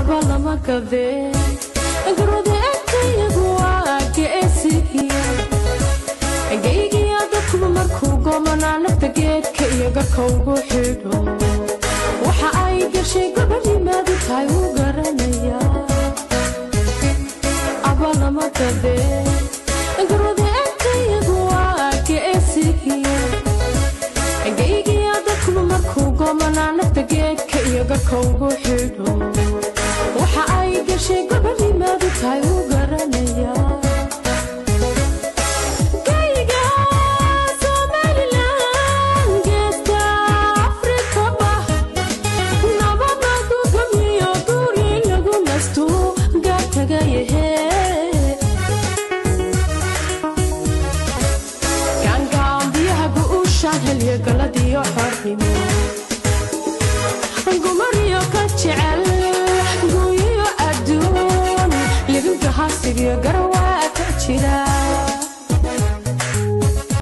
Aba lama gadee, garwada agtayagu waa geesiya. Gaygiya dadkuba markuu goomanaa nafta geedka iyo garka ugu xidho, waxa ay gashay gobadhimaadu tahay wuu garanaya. Aba lama gadee, garwada agtayagu waa geesiya. Gaygiya dadkuba markuu goomanaa nafta geedka iyo garka ugu xidho, waxa ay gashay gobadhimaadu tahay wuu garanaya. Gayga Somalilan, geesta Afrikaba nabadadu gamiyo, guri lagu nasto gaartagayahe. Gaangaambiyaha guushaan helya, galadiyo xornimo, gumariyo ka jecel guuyiyo adduun, libinka hasigiyo garawaa ka jira.